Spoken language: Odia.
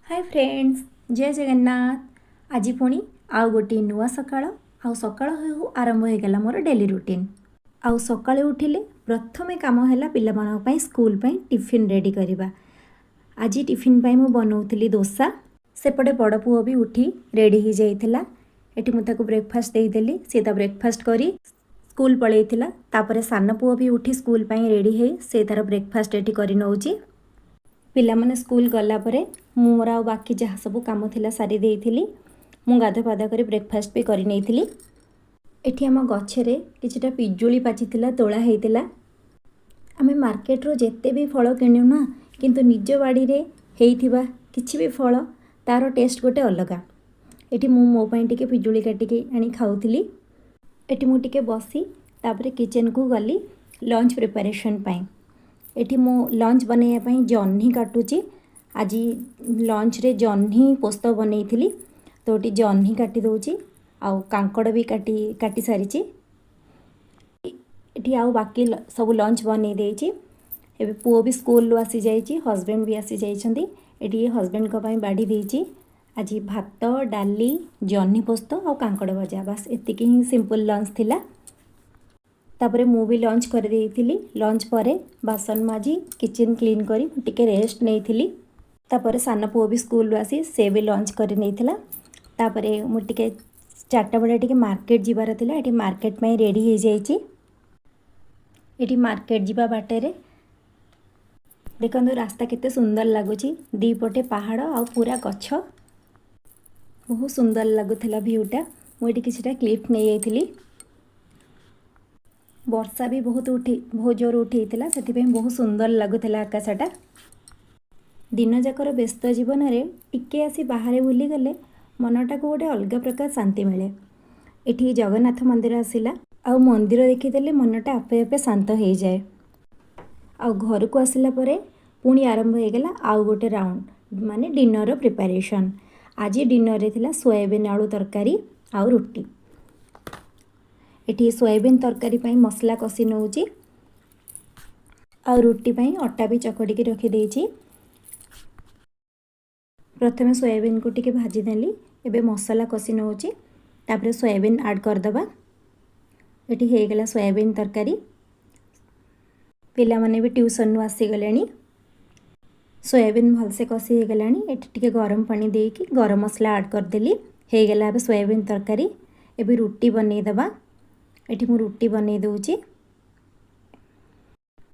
ହାଏ ଫ୍ରେଣ୍ଡସ୍, ଜୟ ଜଗନ୍ନାଥ। ଆଜି ପୁଣି ଆଉ ଗୋଟିଏ ନୂଆ ସକାଳ, ଆଉ ସକାଳ ହେଉ ହେଉ ଆରମ୍ଭ ହୋଇଗଲା ମୋର ଡେଲି ରୁଟିନ୍। ଆଉ ସକାଳୁ ଉଠିଲେ ପ୍ରଥମେ କାମ ହେଲା ପିଲାମାନଙ୍କ ପାଇଁ ସ୍କୁଲ ପାଇଁ ଟିଫିନ୍ ରେଡ଼ି କରିବା। ଆଜି ଟିଫିନ୍ ପାଇଁ ମୁଁ ବନାଉଥିଲି ଦୋସା। ସେପଟେ ବଡ଼ ପୁଅ ବି ଉଠି ରେଡ଼ି ହେଇଯାଇଥିଲା। ଏଠି ମୁଁ ତାକୁ ବ୍ରେକଫାଷ୍ଟ ଦେଇଦେଲି। ସେ ତା ବ୍ରେକଫାଷ୍ଟ କରି ସ୍କୁଲ ପଳେଇଥିଲା। ତାପରେ ସାନ ପୁଅ ବି ଉଠି ସ୍କୁଲ ପାଇଁ ରେଡ଼ି ହେଇ ସେ ତାର ବ୍ରେକଫାଷ୍ଟ ଏଠି କରି ନେଉଛି। ପିଲାମାନେ ସ୍କୁଲ ଗଲା ପରେ ମୁଁ ମୋର ଆଉ ବାକି ଯାହା ସବୁ କାମ ଥିଲା ସାରି ଦେଇଥିଲି। ମୁଁ ଗାଧୁଆ ପାଧୁଆ କରି ବ୍ରେକଫାଷ୍ଟ ବି କରି ନେଇଥିଲି। ଏଠି ଆମ ଗଛରେ କିଛିଟା ପିଜୁଳି ପାଚିଥିଲା, ତୋଳା ହେଇଥିଲା। ଆମେ ମାର୍କେଟରୁ ଯେତେ ବି ଫଳ କିଣୁ ନା, କିନ୍ତୁ ନିଜ ବାଡ଼ିରେ ହେଇଥିବା କିଛି ବି ଫଳ, ତା'ର ଟେଷ୍ଟ ଗୋଟେ ଅଲଗା। ଏଠି ମୁଁ ମୋ ପାଇଁ ଟିକେ ପିଜୁଳି କାଟିକି ଆଣି ଖାଉଥିଲି। ଏଠି ମୁଁ ଟିକେ ବସି ତାପରେ କିଚେନକୁ ଗଲି ଲଞ୍ଚ ପ୍ରିପାରେସନ୍ ପାଇଁ। ଏଠି ମୁଁ ଲଞ୍ଚ ବନେଇବା ପାଇଁ ଜହ୍ନି କାଟୁଛି। ଆଜି ଲଞ୍ଚରେ ଜହ୍ନି ପୋସ୍ତ ବନେଇଥିଲି, ତ ଏଠି ଜହ୍ନି କାଟି ଦେଉଛି ଆଉ କାଙ୍କଡ଼ ବି କାଟି କାଟି ସାରିଛି। ଏଠି ଆଉ ବାକି ସବୁ ଲଞ୍ଚ ବନେଇ ଦେଇଛି। ଏବେ ପୁଅ ବି ସ୍କୁଲରୁ ଆସିଯାଇଛି, ହଜବେଣ୍ଡ ବି ଆସିଯାଇଛନ୍ତି। ଏଠି ହଜବେଣ୍ଡଙ୍କ ପାଇଁ ବାଢ଼ି ଦେଇଛି। ଆଜି ଭାତ, ଡାଲି, ଜହ୍ନି ପୋସ୍ତ ଆଉ କାଙ୍କଡ଼ ଭଜା, ବାସ୍ ଏତିକି ହିଁ ସିମ୍ପଲ୍ ଲଞ୍ଚ ଥିଲା। ତାପରେ ମୁଁ ବି ଲଞ୍ଚ କରିଦେଇଥିଲି। ଲଞ୍ଚ ପରେ ବାସନ ମାଜି, କିଚେନ୍ କ୍ଲିନ୍ କରି ମୁଁ ଟିକେ ରେଷ୍ଟ ନେଇଥିଲି। ତାପରେ ସାନ ପୁଅ ବି ସ୍କୁଲରୁ ଆସି ସେ ବି ଲଞ୍ଚ କରି ନେଇଥିଲା। ତାପରେ ମୁଁ ଟିକେ 4ଟା ବେଳେ ଟିକେ ମାର୍କେଟ ଯିବାର ଥିଲା। ଏଠି ମାର୍କେଟ ପାଇଁ ରେଡ଼ି ହେଇଯାଇଛି। ଏଠି ମାର୍କେଟ ଯିବା ବାଟରେ ଦେଖନ୍ତୁ, ରାସ୍ତା କେତେ ସୁନ୍ଦର ଲାଗୁଛି। ଦୁଇ ପଟେ ପାହାଡ଼ ଆଉ ପୁରା ଗଛ। ବହୁତ ସୁନ୍ଦର ଲାଗୁଥିଲା ଭିୟୁଟା। ମୁଁ ଏଠି କିଛିଟା କ୍ଲିପ୍ ନେଇଯାଇଥିଲି। ବର୍ଷା ବି ବହୁତ ଜୋର ଉଠେଇଥିଲା, ସେଥିପାଇଁ ବହୁତ ସୁନ୍ଦର ଲାଗୁଥିଲା ଆକାଶଟା। ଦିନଯାକର ବ୍ୟସ୍ତ ଜୀବନରେ ଟିକେ ଆସି ବାହାରେ ବୁଲିଗଲେ ମନଟାକୁ ଗୋଟେ ଅଲଗା ପ୍ରକାର ଶାନ୍ତି ମିଳେ। ଏଠି ଜଗନ୍ନାଥ ମନ୍ଦିର ଆସିଲା ଆଉ ମନ୍ଦିର ଦେଖିଦେଲେ ମନଟା ଆପେ ଆପେ ଶାନ୍ତ ହେଇଯାଏ। ଆଉ ଘରକୁ ଆସିଲା ପରେ ପୁଣି ଆରମ୍ଭ ହେଇଗଲା ଆଉ ଗୋଟେ ରାଉଣ୍ଡ, ମାନେ ଡିନରର ପ୍ରିପାରେସନ୍। ଆଜି ଡିନରରେ ଥିଲା ସୋୟାବିନ୍ ଆଳୁ ତରକାରୀ ଆଉ ରୁଟି। ଏଠି ସୋୟାବିନ୍ ତରକାରୀ ପାଇଁ ମସଲା କଷି ନେଉଛି ଆଉ ରୁଟି ପାଇଁ ଅଟା ବି ଚକଟିକି ରଖିଦେଇଛି। ପ୍ରଥମେ ସୋୟାବିନ୍କୁ ଟିକେ ଭାଜିଦେଲି। ଏବେ ମସଲା କଷି ନେଉଛି, ତାପରେ ସୋୟାବିନ୍ ଆଡ଼୍ କରିଦେବା। ଏଠି ହେଇଗଲା ସୋୟାବିନ୍ ତରକାରୀ। ପିଲାମାନେ ବି ଟ୍ୟୁସନ୍ରୁ ଆସିଗଲେଣି। ସୋୟାବିନ୍ ଭଲସେ କଷି ହେଇଗଲାଣି। ଏଠି ଟିକେ ଗରମ ପାଣି ଦେଇକି ଗରମ ମସଲା ଆଡ଼୍ କରିଦେଲି। ହେଇଗଲା ଏବେ ସୋୟାବିନ୍ ତରକାରୀ। ଏବେ ରୁଟି ବନେଇଦେବା। ଏଠି ମୁଁ ରୁଟି ବନେଇ ଦେଉଛି।